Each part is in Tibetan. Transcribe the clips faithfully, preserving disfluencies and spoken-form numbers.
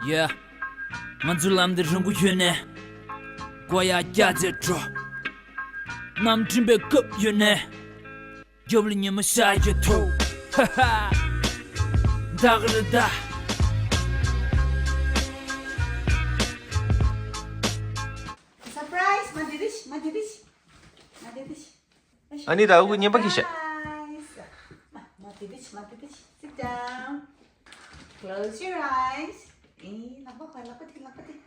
Yeah. ང་ཚོའི་ལམ་འདི་རིང་པོ་ཡོད་ནས། མགོ་ཡར་བཀྱག་བྱས་འགྲོ། གནམ་གྲིམ་པའི་སྐབས་ཡོད་ནས། རྒྱབ་ལ་ཉི་མ་ཤར་གྱི་ཐོག་ཧ་ཧ། ད་ག་རེ་ད། Surprise! མ་འདི་རིགས། མ་འདི་རིགས། མ་འདི་རིགས། ཨ་ནི་ད་འུ་གཉིས་པ་གི་ཤ། Surprise! མ་མ་འདི་རིགས། མ་འདི་རིགས། Sit down. Close your eyes. ཨེ། ལག་པ་ཕར། ལག་པ་དེ། ལག་པ་དེ།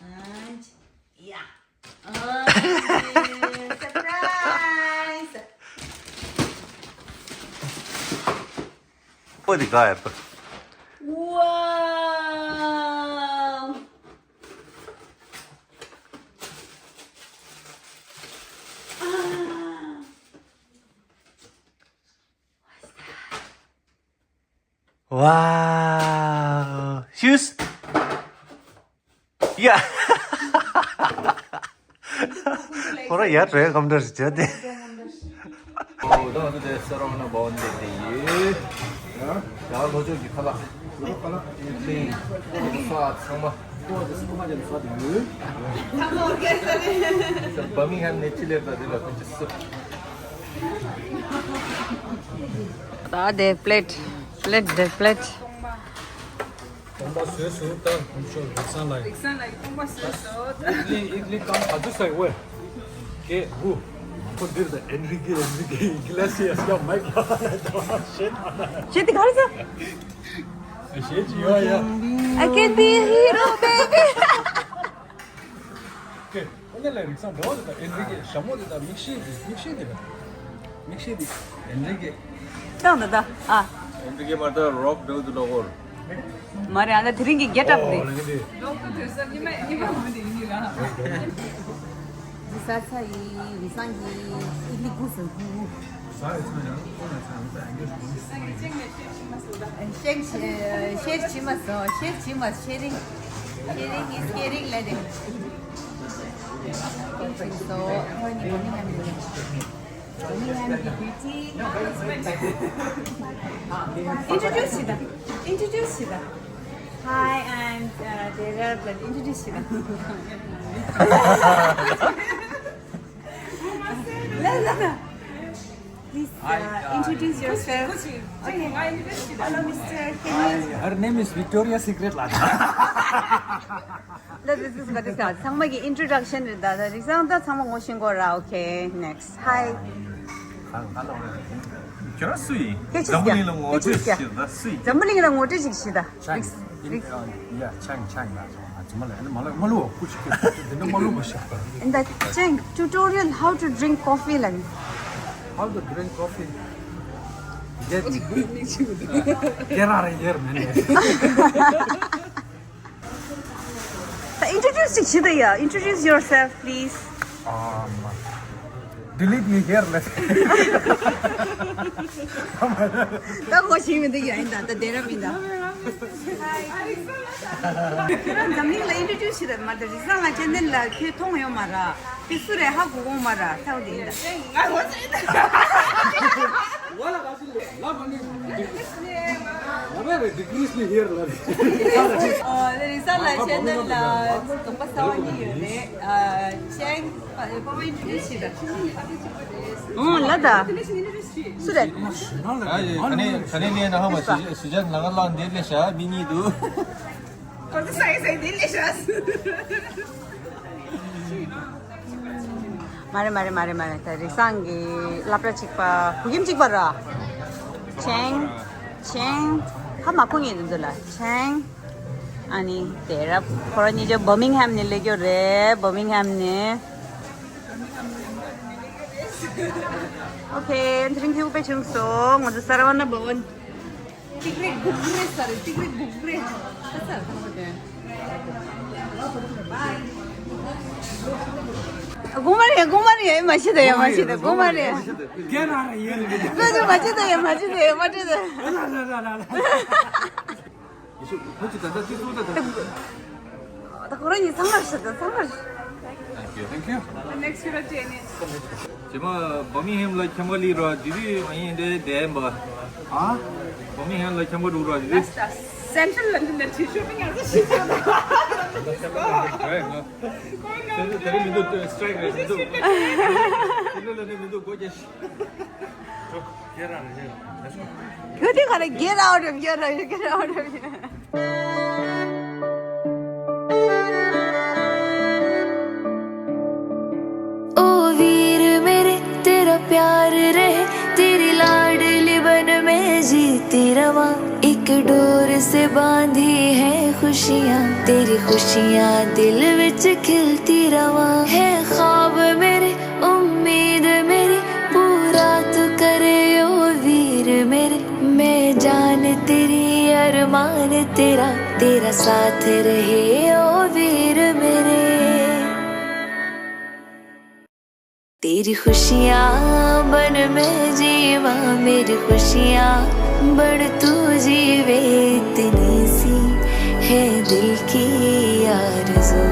And yeah. Oh, surprise! What the guy? Wow! Ah! What's that? Wow! Shoes? Yeah. ཁོ་རང་ཡར་བྲོས་གམ་འདྲ་ཞིག་བྱས་ཏེ། ཨོ་ད་ང་ཚོ་དེ་སེ་ར་ཝ་ན་བྷ་ཝན་དེ་དེ་ཡོད། ཡང་ལྷོ་ཕྱོགས་ཀྱི་ཁ་ལག་ཁ་ལག་ཨེ་ཕླེན་ས་ཚང་མ། ཁོ་ཚོ་སུ་མ་ཅན་ས་དེ་ཡོད། ས་བྷར་མིང་ཧམ་ནས་ཅི་སླེབས་ད་དེ་ལ་ཕན་ཆད་སུ། ད་དེ་པླེ་ཊི། པླེ་ཊི། དེ་པླེ་ཊི། སྟོང་པ་བཟོས་སོང་། ད་ཁོང་ཚོ་རིག་བཟང་ལགས། རིག་བཟང་ལགས་ཀྱིས་སྟོང་པ་བཟོས་སོང་། ཨིག་ལི་ཨིག་ལི་ཀམ་ག་ཚོད་ཟ་ཡི་ཝེ། ཀེ་ཧུ། ཁོ་འདིར་ད་ཨེན་རི་ཀེ་ཨེན་རི་ཀེ་ཨི་གི་ལ་སི་ཡ་སི་ཡ་མའིག་ལ་ད་ཤེད་ཤེད་དེ་ག་རེ་ཟ། ཤེད་ཅི་ཡོད་ཡ། I can be a hero, baby. ཀེ། ཨ་ནི་ལ་རིག་བཟང་འདྲ་བོ་དེ་དང་ཨེན་རི་ཀེ་ཞྭ་མོ་དེ་དང་མིག་ཤེལ་དེ་མིག་ཤེལ་དེ་ར། མིག་ཤེལ་དེ་ཨེན་རི་ཀེ། ཏང་ད་ད་ཨ། ཨེན་རི་ཀེ་མ་ད་རོག་འདྲ་བོ་དེ་ལོ་གོར། མ་རེད། ཨ་ད་དེ་རིང་གི་གེ་ཊབ་རེད། ཨོ་ལ་གི་དེ། རོག་ཏུ་དེ་ས་ཉི་མ་ཉི་མ་མི་དེ་ཡིན་ལ། ཟ་ཚ་ཡི་རིག་བཟང་གི་ཨིག་ལི་དགུ་ཟེར་དགུ། ཟ་རེད་ཚ་ཡང་ཁོ་ན་ཚ་ཡང་ད་ཨེན་ཀེ་ཇི་མ་ཤེར་བྱེད་མ་སོང་། ཤེར་བྱེད་མ་སོང་། ཤེར་བྱེད་མ། ཤེར་ཨིང་། ཤེར་ཨིང་ཨིས་ཀེ་རིང་ལབ་རེད། ཐེངས་སོ་ཁོ་གཉིས་གོ་མི་ཉམས་ཡོད། གོ་མི་ཉམས་ཀྱི་བུ་ཅི། Introduce བྱེད་ད། Introduce བྱེད་ད། Hi, I'm uh, Dera. Introduce བྱེད་ད། ལ་ལ་ལ། Please uh, introduce yourself. Okay. Hello, mister. Can you? Her name is Victoria Secret ལགས། ལ་this is what is called. ཚང་མ་གི་introduction རེད་ད། ད་རིག་བཟང་ད་ཚང་མ་ངོ་ཤེས་གོ་ར། Okay, next. Hi. Hello. ཁྱོད་རང་སུ་ཡིན། སྐད་ཆ་འཛམ་བུ་གླིང་ལ་ངོ་སྤྲོད་ཞིག་བྱེད་ད། སུ་ཡིན། འཛམ་བུ་གླིང་ལ་ངོ་སྤྲོད་ཅིག་བྱེད་ད། Chang. རིག་རིག Yeah, Chang, Chang ལགས། ཚང་མ་ལ་ཨ་ནི་མ་ལ་མ་ལུ་བ་ཀུ་ཅི་ཀི་འདི་ནི་མ་ལུ་བ་ཤ། And the Chang tutorial how to drink coffee ལ། How to drink coffee? Get, get out of here, man. Introduce ཅིག་བྱེད་ད་ཡ། Introduce yourself, please. Um, delete me here ལ། ད་གོ་ཤེས་མི་འདུག་ཡ། ཡིན་ད། ད་དེ་ར་མིན་ད། Hi. ཁྱོད་རང་འཛམ་གླིང་ལ་introduce བྱེད་ད། མ་ད་རིག་བཟང་ལགས་channel ལ་ཁྱོད་མཐོང་ཡོད་མ་ར། ཁྱོད་སུ་རེད་ཧ་གོ་གོ་མ་ར། ཐའོ་དེ་ཡིན་ད། ང་ངོ་ཚ་ཡིན་ད། Decrease me here ལ། ཨོ་ལེ་རིག་བཟང་ལགས་channel ལ་དགོངས་པ་གསར་པ་གཉིས་ཡོད་རེད། ཨ་Chang པ་པ་introduce བྱེད་ད། ཨོ་ལ་ད། སུ་རེད། ཨ་ཡེ་ཁ་ནས་ཁ་ནས་ལས་ན་ཧ་མ་ཞི་ཞི་ཅན་ལ་ང་ལ་འདེབས་ལས་བྱ་མི་གཉིས་འདུག་ཁོ་ཚོ་ས་ཡི་ས་ཡི་འདེབས་ལས་བྱ། མ་རེད་མ་རེད་མ་རེད་མ་རེད། ད་རིག་བཟང་གི་སློབ་གྲྭ་གཅིག་པ་བོད་ཁྱིམ་གཅིག་པ་ར། Chang Chang ཧ་མ་གོ་ངེས་འདུག་ལ། Chang ཨ་ནི་དེ་ར་ཁོ་ར་གཉིས་ཆ་Birmingham ནས་སླེབས་ཡོད་རེད། Birmingham ནས། Okay དེ་རིང་ཐེའུ་པེ་བྱུང་སོང་། ང་ཚོ་སར་བ་ན་བ་བན། ཏིག་རེ་གུག་རེ་ས་རེད། ཏིག་རེ་གུག་རེ་ས་ས་ཁང་པ་དེ། དགོང་མ་རེད། དགོང་མ་རེད། ཡ་མ་ཤི་ད། ཡ་མ་ཤི་ད། དགོང་མ་རེད། རྒན་རང་རེད། ཡ་རེད། ལོ་ཚོད་མ་ཤི་ད། ཡ་མ་ཤི་ད། ཡ་མ་ཤི་ད། ལ་ལ་ལ་ལ་ལ། ཡེ་ཤུ་ཁོ་ཅི་ད་ད་ཅི་ཚོ་ད་ད། ད་ཁོ་རང་གཉིས་ཚང་མར་ཤི་ད། ཚང་མར། Thank you. The next few are Chinese. ཇེ་མ་བར་མིང་ཧེམ་ལ་འཁྱམ་ག་ལི་ར་དི་དི་ཨ་ཡིན་དེ་དེ་ཡིན་པ། ཨ། བར་མིང་ཧེམ་ལ་འཁྱམ་ག་འགྲོ་ར་དི་དི། Central London ལ་ཅི་ཤོ་པིང་ཡང་ཞིག་ཤོ། དེ་རིང་མི་འདུག་སི་ཊི་རའི་ཀི་རེད་མི་འདུག་སི་ཊི་རའི་ཀི་རེད་མི་འདུག་སི་ཊི་རའི་ཀི་རེད་མི་འདུག་སྒོ་རྒྱག་ཤིག་ཁྱོད་དེ་ག་རེ། Get out of here, get out of here. ओ वीर मेरे, तेरा प्यार रहे, तेरी लाडली बन मैं जीती रवां। एक डोर से बांधी है खुशियां, तेरी खुशियां दिल विच खिलती रवां। है ख्वाब मेरे, उम्मीद मेरी, पूरा तू करे ओ वीर मेरे। मैं जान तेरी, अरमान तेरा, तेरा साथ रहे ओ वीर मेरे। तेरी खुशियां बन मैं जीवा, मेरी खुशियां बन तू जीवे। इतनी सी है दिल की आरज़ू,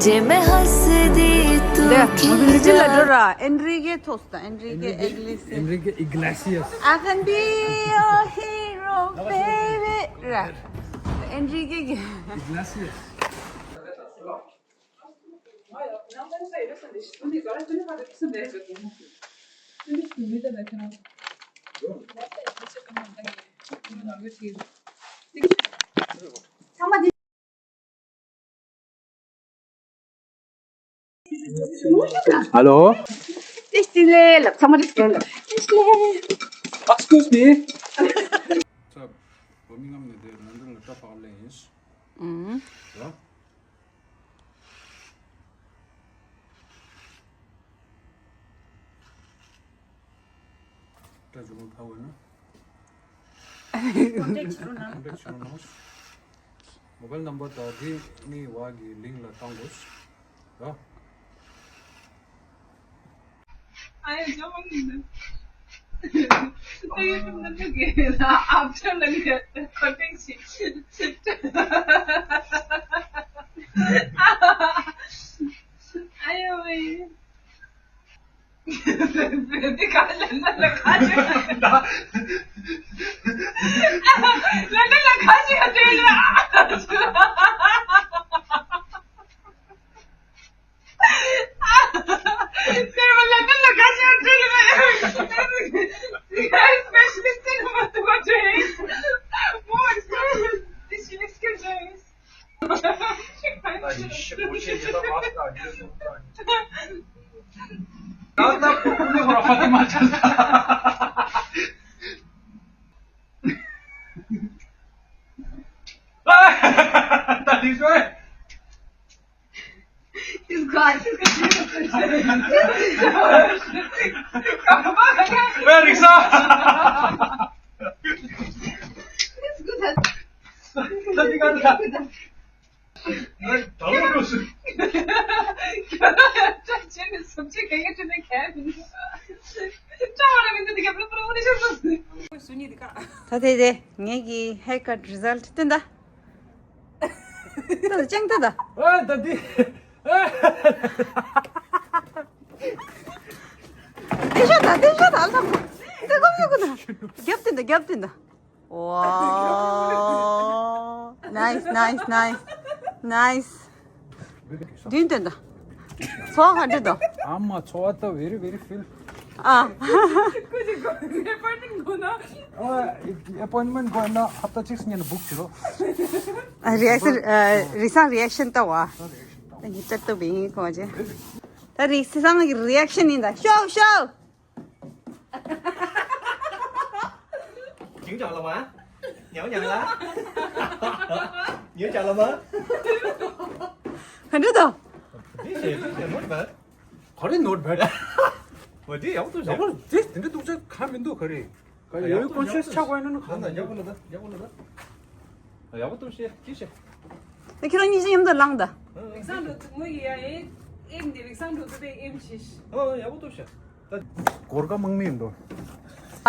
जे मैं हंसदी तू खिल जा। Enrique ལ་འགྲོ་ར། Enrique ཐོག་ད། Enrique Iglesias. Enrique Iglesias. I can be your hero, baby. ར། Enrique གི། Iglesias. Hello. Excuse me. ད་བར་མིང་ཧམ་ནས་དེ་ལོན་ཌོན་ལ་ཏྲ་ཕག་ལེན་ཡིན། ཨུམ། ཡ། ཏྲ་ཇུ་མོ་ཕ་བོ་ན། Contact བྱེད་རོགས་གནང་། Contact བྱེད་རོགས་གནང་། མོ་བཱལ་ནམ་བར་དང་དེ་ནི་བ་གི་ལིང་ལ་བཏང་དགོས། ཡ། I don't know. After the cutting, I He's got, he's got Where is that? He's good at, he's good at. ད་དེ་དེ་ངེད་ཀྱི་haircut result སྟོན་ད། ད་ཅང་ད་ད། ཨ་ད་དེ། དེ་ཤ་ད་དེ་ཤ་ད་ལ་ད་གོམ་ཡོད་གོ་ད། རྒྱབ་སྟོན་ད་རྒྱབ་སྟོན་ད། Wow. Nice, nice, nice, nice. མདུན་དོན་དང་། ཚོགས་ག་འདྲ་དང་། ཨ་མ་ཚོགས་ད་very, very feel. ཨ། ཨ་appointment དགོས་ན་ཧབ་ཏ་གཅིག་སྔོན་ན་book བྱེད་རོགས། ཨ་རེ་སང་རེ་ཨེག་ཤན་ལྟ་བ། ད་ངས་ལྟ་ལྟ་བའི་ཁོང་ཅེ། ད་རེ་སང་གི་རེ་ཨེག་ཤན་ཡིན་ད། ཤོག་ཤོག 警长了吗？娘娘了？牛角了吗？ ག་འདྲ་དང་། 这些，这些，not bad。 ག་རེ་not bad། 我这要不都是。 ཡག་པོ་དེ་དེ་འདྲ་སྡུག་ཅག་ག་མི་འདུག་ག་རེ། ག་ཡག་པོ་ཡོད་conscious ཆགས་པ་ཡིན་ན་གང་ཡག་པོ་ལ་ད་ཡག་པོ་ལ་ད། ཡག་པོ་འདུག་ཤེས་ཅི་ཤེས། ད་ཁྱེད་རང་གཉིས་ཀྱི་མཉམ་དུ་ལངས་ད། རིགས་བཟང་འགྲོ་ཚུགས་མོ་ཡི་ཡ་ཨེ་ཨེམ་འདི་རིགས་བཟང་འགྲོ་ཚུགས་པའི་ཨེམ་ཤེས། ཨ་ཡག་པོ་འདུག་ཤེས། ད་སྒོར་ཀ་མང་མི་ཡིན་འགྲོ།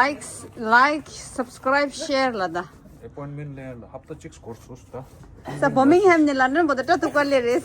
Likes, like, subscribe, share ལ་ད། Appointment ལེན་ལ་ཧབ་ཏ་གཅིག་སྒོར་སོ་སོ་ད། ས་བོ་མིང་ཧེམ་ནས་ལ་ནོན་བོ་ད་ཏྲ་ཐུག་པ་ལེ་རེད།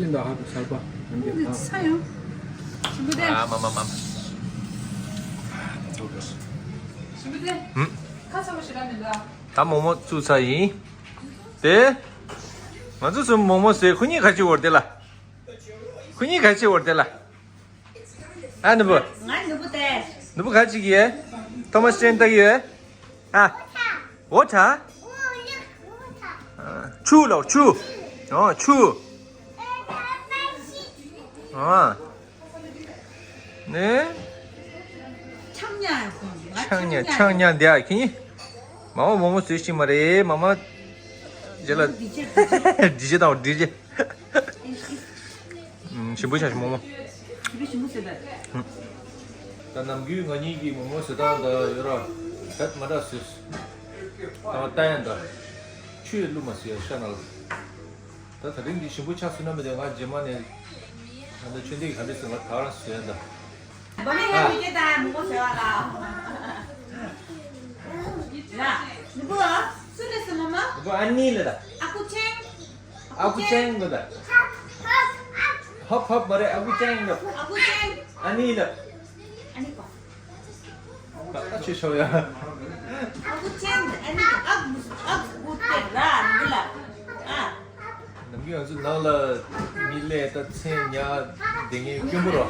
ལིན་དང་ཧ་གོ་ས་པ། འདི་ཚ་ཡང་། ཞིམ་པོ་དེ། ཨ་མ་མ་མ། ཞིམ་པོ་དེ། ཧུམ། ཁ་ཚ་པོ་ཞིག་ར་མི་འདུག་ཨ། ད་མོག་མོག་བཙུགས་ཚར་ཡིན། དེ། ང་ཚོ་གསུམ་མོག་མོག་ཟས། ཁོ་གཉིས་ག་ཅི་བོར་དེ་ལ། ཁོ་གཉིས་ག་ཅི་བོར་དེ་ལ། ཨ་ནུ་བུ། ང་ནུ་བུ་དེ། ནུ་བུ་ག་ཅི་གི་ཡོད། ཐོ་མ་སི་ཅན་ལྟ་གི་ཡོད། ཨ། ཝོ་ཊར། ཆུ་ལོ་ཆུ། ཨོ་ཆུ། ཨ། ནི། ཆང་ཉ་ཡ་ཁོང་། ཆང་ཉ་ཆང་ཉ་འདི་ཨ་ཁྱི། མ་འོ་མོག་མོག་ཟོས་ཤིག་མ་རེད་མ་མ། རྗེས་ལ། འདི་ཅི་འདི་ཅི་དང་འདི་ཅི། ཞིམ་པོ་ཆགས་ཤིག་མོག་མོག་ཞིམ་པོ་ཞིམ་པོ་ཟོས་པས། ད་ནམ་རྒྱུན་ང་གཉིས་ཀྱིས་མོག་མོག་ཟོས་སྟངས་ད་ཡོད་ར། གད་མ་འདྲ་ཟོས། ད་ལྟ་ཡང་ད། ཆུ་ཡི་བླུགས་མ་ཟོས་ཤ་ན་ལ། ད་ད་རིང་འདི་ཞིམ་པོ་ཆགས་སོང་ན་མི་དེ་ང་རྗེས་མ་ནས། ང་ད་ཆུ་འདི་ག་འདྲ་ཟོས་ང་ད་རང་ཟོས་ཡ་ད། བ་མེ་ཡ་མི་སྐྱེ་དང་མོག་མོག་ཟོས་བ་ལ། ཡ། ནུ་བུ། སུ་རེད་ཟེར་མ་མ། ནུ་བུ་ཨ་ནི་ལ་ད། ཨ་ཁུ་ཆེན། ཨ་ཁུ་ཅན་ལ་ད། ཧབ་ཧབ་མ་རེད་ཨ་ཁུ་ཅན་ལ། ཨ་ཁུ་ཅན། ཨ་ནི་ལ། ཨ་ནི་པ། ད་ད་ཆི་ཤོ་ཡ། ཨ་ཁུ་ཅན་ཨ་ནི་ཨ་ཁུ་ཨ་ཁུ་ཏེ་ར་ནི་ལ། ཨ། ནམ་རྒྱུན་ང་ཚོ་ནང་ལ་མི་ལས་ད་མཚན་ཉ་དེ་ངའི་སྐྱོན་པོ་རོ།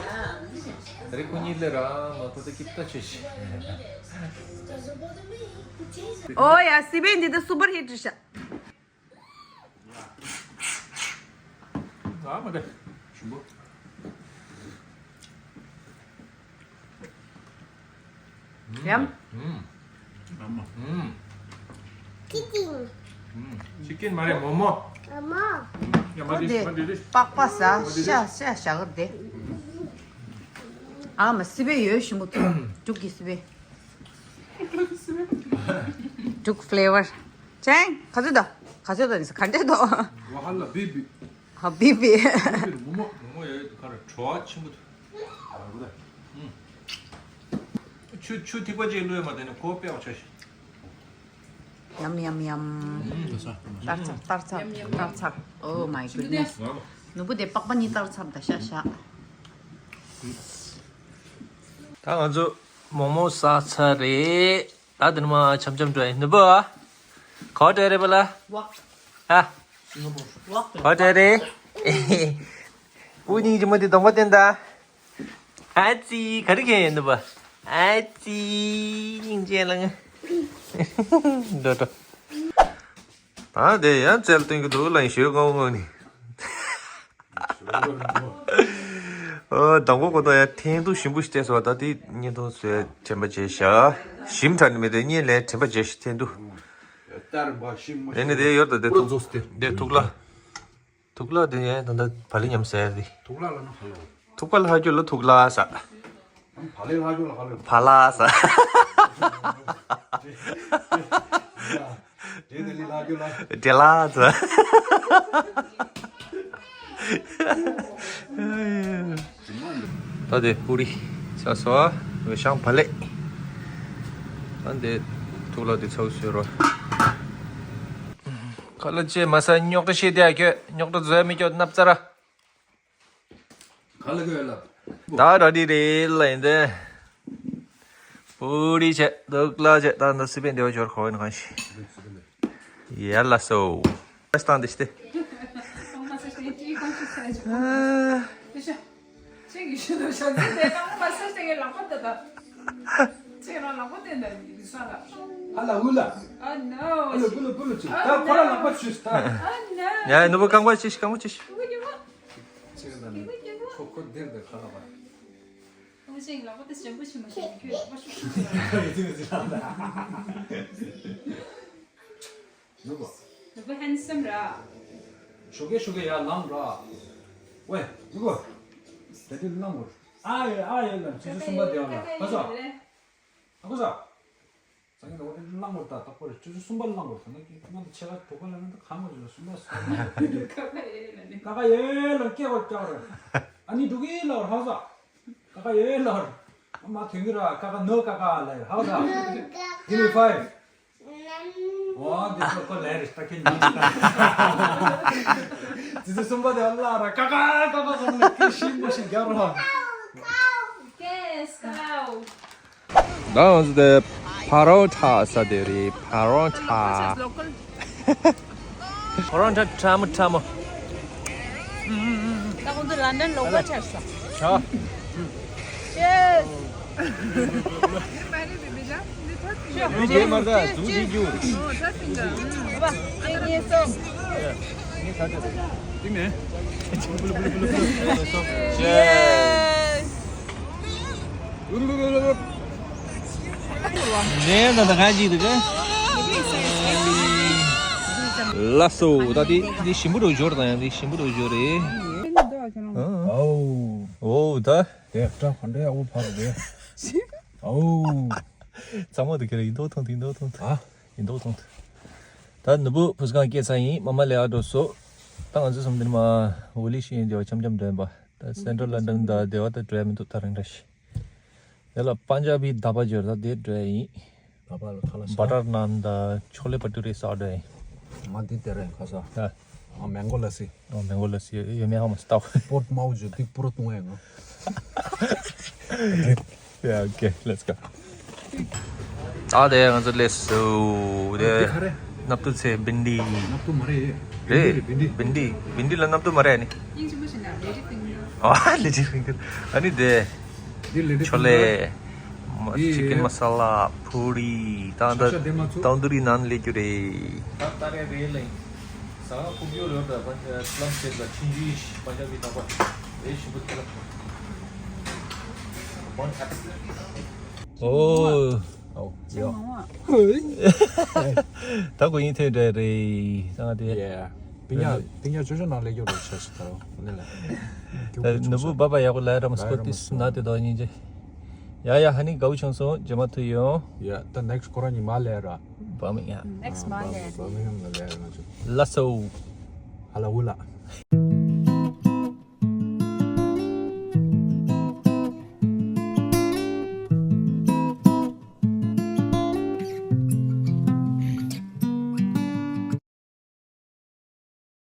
ད་རེས་ཁོ་གཉིས་ལས་ར་མ་ཁོ་ད་སྐྱིད་ད་ཆི་ཤི། ཨོ་ཡ་སི་པན་འདི་ད་སུ་པར་ཧིཊ་རེད་ཤག་ཨ་མ་དེ། ཞིམ་པོ། ཡམ། ཨམ། ཨམ། ཅི་ཀིན། ཅི་ཀིན་མ་རེད་མོག་མོག་ཨ་མ། ཡ་མ་དེ་མ་དེ་དེ། པགས་པ་ཟ་ཤ་ཤ་ཞག་དེ། ཨ་མ་སི་པན་ཡོད་ཞིམ་པོ་ཐུག་འབྲུག་གི་སི་པན། འབྲུག་ཕི་ལེ་ཝར། ཅན། ག་ཚོད་དོ། ག་ཚོད་དོ་ནི་ག་འདྲས་དོ། ཝ་ཧ་ལ་བི་བི། ཧ་བི་བི། བི་བི་མོ་མོ། མོ་མོ་ཡ་ཁ་ར་བྲོ་བ་ཆེན་པོ་འདུག་ཆུ་ཆུ་ཐིགས་པ་ཅིག་བླུགས་ཡ་མ་དེ་ནི་ཁོ་དཔེ་བ་ཆ་ཤི། ཡམ་ཡམ་ཡམ། ཏར་ཚར་ཏར་ཚར་ཏར་ཚར། Oh my goodness. ནུ་བུ་དེ་པགས་པ་གཉིས་ཏར་ཚར་ད་ཤ་ཤ། ད་ང་ཚོ་མོག་མོག་ཟ་ཚར་རེད། ད་དེ་ནས་མ་འཆམ་འཆམ་འགྲོ་ཡིན་ནུ་བུ། ག་བ་འགྲོ་ཡ་རེད་པ་ལ། ཝག་ཨ། ཝག་ག་བ་འགྲོ་ཡ་རེད། སྤུ་སྙིང་རྗེ་མོ་དེ་གདོང་པ་བསྟན་ད། ཨ་ཙི་ག་རེ་ཁེན་ཡིན་ནུ་བུ། ཨ་ཙི་སྙིང་རྗེ་ལ་ང་། འགྲོ་འགྲོ། ད་དེ་ཡང་རྩལ་སྟོན་གི་འདུག་ལ་ཞོལ་ངོ་ངོ་ནི། ཨོ། དང་པོ་གོ་ད་ཡ་འཐེན་ཐུག་ཞིམ་པོ་ཞིག་བལྟས་སོང་བ། ད་དེ་བརྙན་ཐུང་བཟོས་དྲན་པ་བརྗེད་ཤག་ཞིམ་དྲགས་ནི་མེད་དེ་བརྙན་ལས་དྲན་པ་བརྗེད་ཤག་འཐེན་ཐུག་ཨེ་ནི་དེ་ཡོད་ད་དེ་ཐུག་དེ་ཐུག་ལ། ཐུག་ལ་དེ་ཡན་ད་ལྟ་བ་ལི་ཉམས་ཟེར་དེ། ཐུག་ལ་ལ་ན་ཧ་ལོ། ཐུག་པ་ལ་ཧ་ཅོ་ལ་ཐུག་ལ་ས། བ་ལི་ལ་ཅོ་ལ་ཧ་ལོ། བ་ལ་ས། དེ་དེ་ལི་ལ་ཅོ་ལ། དེ་ལ་ས། ད་དེ་པུ་རི་ཆགས་སོང་། འོད་ཤང་བ་ལེ། ད་དེ་ཐུག་ལ་དེ་ཚོ་བཟོས་རོ། ཁ་ལ་ཅེ་མ་ས་རྙོག་དྲ་ཤེས་དེ་ཨ་ཁྱོད་རྙོག་དྲ་བཟོས་མི་ཁྱོད་ནབ་ཙ་ར། ག་ལ་གོས་ལ། ད་ར་དི་རེད་ལ་ཡིན་ཏེ། པུ་རི་བྱས་དུག་ལ་བྱས་ད་འདི་སི་པན་དེ་བ་འབྱོར་ཁོ་ཡིན་གང་ཞིག་ཡར་ལ་སོ། ཨ་སྟངས་དེ་ཤི་སྟེ། ཁྱེད་ཀྱི་ཤུ་ནོ་ཞག་ཚི་དེ་ནང་མ་ས་ཞིག་ལག་པ་དེ་དང་། ཁྱེད་རང་ལག་པ་དེ་འདྲ་ཡིན་ས་ལ། ཨ་ལ་འུ་ལ། ཨ་ནོ། ཨ་ལ་ཀུ་ལ་ཀུ་ལ་ཅིག་ད་ཁོ་རང་ལག་པ་ཆུས་ད། ཨ་ནོ། ཡ་ནུ་བོ་རྐང་པ་ཅིག་རྐང་པ་ཅིག་ཁྱེད་ཀྱི་ཁོ་ཁོ་དེར་དེ་ཁ་ལ་བ། ཨོ་ཅིག་ལག་པ་དེ་ཞིམ་པོ་ཞིམ་པོ་ཞིམ་ཁྱོད་ལག་པ་ཤུགས་ཤུགས་ཤུགས། ཡིན་ཟེར་ལ། ནུ་བོ། ནུ་བོ་ཧན་སམ་ར། ཞོགས་ཀས་ཞོགས་ཀས་ཡར་ལངས་ར། ཝེ་ནུ་བོ། དེ་དུས་ལངས་དགོས། ཨ་ཡེ་ཨ་ཡེ་ལ་ཆུ་ཚོད་གསུམ་པ་དེ་ཡང་ལ་ཁ་ས། ཨ་ཁུ་ས། སང་ཉིན་ལ་འོ་དེ་ལངས་དགོས་ད་དག་པོ་རེད། ཆུ་ཚོད་གསུམ་པ་ལངས་དགོས་ད་ནི་ཀི་ང་དང་ཆེ་ཁ་དྲུག་པ་ལ་ནི་ད་གང་དགོས་ལ་གསུམ་པ་སོང་། ཀ་ཀ་ཡེ་ལ་ནི་ཀ་ཀ་ཡེ་ལ་སྐད་བར་སྐྱག་རེད། ཨ་ནི་འགྲོ་གི་ལ་བར་ཧ་ས། ཀ་ཀ་ཡེ་ལ་བར་མ་ཐོན་གི་ར་ཀ་ཀ་ནོ་ཀ་ཀ་ལ་ཧ་ས། Give me five. ཨོ་འདི་ཚོ་ཁོ་ལས་རེད་ད་ཁྱེད་ཉིན་གཅིག་ད། ཙི་ཙི་གསུམ་པ་དེ་ལ་ར་ཀ་ཀ་ཀ་ཀ་ཟེར་ནས་སྐད་ཤིན་པོ་ཞིག་རྒྱག་རོགས། Yes, cow. ད་ང་ཚོ་དེ་ཕ་རོ་ཐ་ཟ་དེ་རེད། ཕ་རོ་ཐ། Local. ཕ་རོ་ཐ་ཁྲ་མོ་ཁྲ་མོ། ད་ཁོང་ཚོ་ལན་ཌན་ལོག་པ་ཆགས་སོང་། ཆ། Yes. ལགས་སོ། ད་འདི་འདི་ཞིམ་པོ་རུ་འབྱོར་དང་ཡང་འདི་ཞིམ་པོ་རུ་འབྱོར་རེད། ཨོ། ཨོ་ད། དེ་སྐྲ་ག་འདྲ་ཡག་པོ་ཕབ་རེད། ཨོ། ཚང་མ་དུ་ཁྱེར་ཡིན་མདོག་མཐོང་དུ་ཡིན་མདོག་མཐོང་དུ། ཨ། ཡིན་མདོག་མཐོང་དུ། ད་ནུ་བོ་བུ་སྒང་སྐྱེས་ཚར་ཡིན། མ་མ་ལས་ཨ་འགྲོ་སོ། ད་ང་ཚོ་སོམ་དེ་ནི་མ་འོ་ལི་ཤི་ཡིན་དེ་བ་འཆམ་འཆམ་འགྲོ་ཡིན་པ། ད་སེན་ཊྲལ་ལན་ཌན་ད་དེ་བ་ད་འགྲོ་ཡ་མི་འདུག་ད་རིང་འདྲ་ཤི། དེ་ལ་པན་ཇ་བི་ད་བ་འབྱོར་ད་དེ་འགྲོ་ཡ་ཡིན། ད་བ་ལ་ཁ་ལ་ས། བ་ཊར་ནཱན་ད་ཆོ་ལེ་བ་ཊུ་རེ་ས་འགྲོ་ཡ་ཡིན། ང་འདི་དེ་རིང་ཁ་ས། ད། ཨ་མེང་གོ་ལ་སི། ཨ་མེང་གོ་ལ་སི་ཡོད་མེད་ཧ་མ་སི་ཏའོ། སྤོར་མའོ་ཇོ་ཏིག་པུ་རོ་ཏུང་ཨེ་ང་། Yeah, okay, let's go. ཨ་དེ་ང་ཚོ་ལས་སུ་དེ། འདི་ག་རེ། སྣབས་ཏུ་ཚེ་བིན་ཌི། སྣབས་ཏུ་མ་རེད། རེད། བིན་ཌི་བིན་ཌི། བིན་ཌི་ལ་སྣབས་ཏུ་མ་རེད་ནི། ཨ་ལེ་ཌི་ཕིང་གར། ཨ་ནི་དེ། འདི་ལེ་ཌི་ཕིང་གར། ཆོ་ལེ། ཅི་ཀན་མ་ས་ལ། ཕུ་རི། ད་ད་ཆ་ཆ་དེ་མ་ཚུགས། ཏན་དུ་རི་ནང་ལས་རྒྱུ་རེད། ད་ད་རེ་རེ་ལེ། ཟ་ཁང་ཕུག་ཡོད་རེད་ད། པན་ལམ་སེ་ལ་ཆིན་ཇི་པན་ཇ་བི་ཐག་པ་རེད་ཞིམ་པོ་ཐལ། Bon appetit. ཨོ། ཨོ་ཡ། ད་གོ་ཡིན་ཐེ་འདྲ་རེད་ད་དེ། ཡེ། པིན་ཉ་པིན་ཉ་ཅོ་ཅོ་ནང་ལས་རྒྱུ་རེད་ཆ་ཞིག་ད་རོ་ནི་ལ། ད་ནུ་བུ་བ་བ་ཡག་པོ་ལ་རམ་སྐོ་ཏིས་ན་དེ་དོ་ཉིན་ཅེ། ཡ་ཡ་ཧ་ནི་དགའ་བོ་བྱུང་སོང་རྗེས་མ་ཐུག་ཡོང་། ཡ་ད་ནེག་སི་ཁོ་རང་ཉི་མ་ལས་ར། བ་མི་ཡ། Next Monday. བ་མི་ཡ་ལ་ལས་ར་ང་ཚོ། ལ་སོ། ཧ་ལ་ཝུ་ལ།